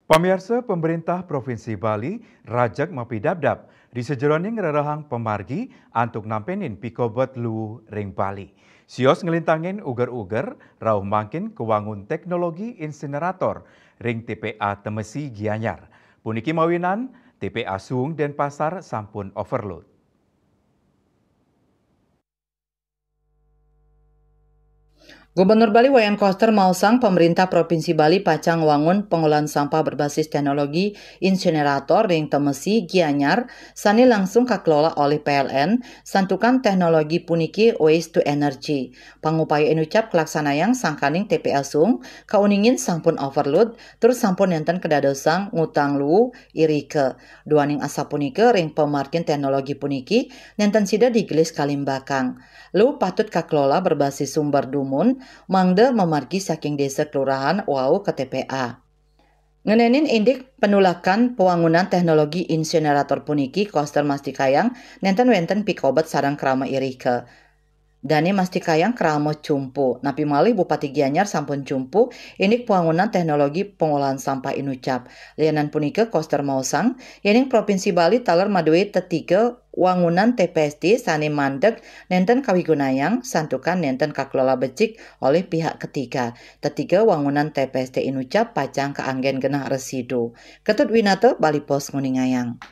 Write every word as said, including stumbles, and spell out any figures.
Pamiarsa, pemerintah Provinsi Bali rajeg mapidabdab ri sajeroning rerehang pamargi antuk nampenin pikobet luu ring Bali. Sios nglintangin uger-uger rauh mangkin kawangun teknologi insinerator ring T P A Temesi Gianyar. Puniki mawinan T P A Suung Denpasar sampun overload. Gubernur Bali Wayan Koster maosang, pemerintah Provinsi Bali pacang wangun pengolahan sampah berbasis teknologi insinerator ring Temesi Gianyar sane langsung kakelola olih P L N, santukan teknologi puniki waste to energy. Pangupaya inucap kalaksanayang sangkaning T P A Suung kauningin sampun overload, tur sampun nenten kadadosang ngutang luu irika. Duaning asapunika, ring pamargin teknologi puniki nenten sida digelis kalimbakang. Luu patut kakelola berbasis sumber dumun, mangda mamargi saking desa kelurahan wau ka T P A. Ngenenin indik penulakan pawangunan teknologi insinerator puniki, Koster mastikayang nenten wenten pikobet sareng krama irika. Dane mastikayang krama cumpu. Napi malih Bupati Gianyar sampun cumpu indik pawangunan teknologi pengolahan sampah inucap. Lianan punika, Koster maosang, yening Provinsi Bali taler madue tetiga wangunan T P S T sane mandeg nenten kawigunayang, santukan nenten kakelola becik olih pihak ketiga. Tetiga wangunan T P S T inucap pacang kaanggen genah residu. Ketut Winata, Bali Post, nguningayang.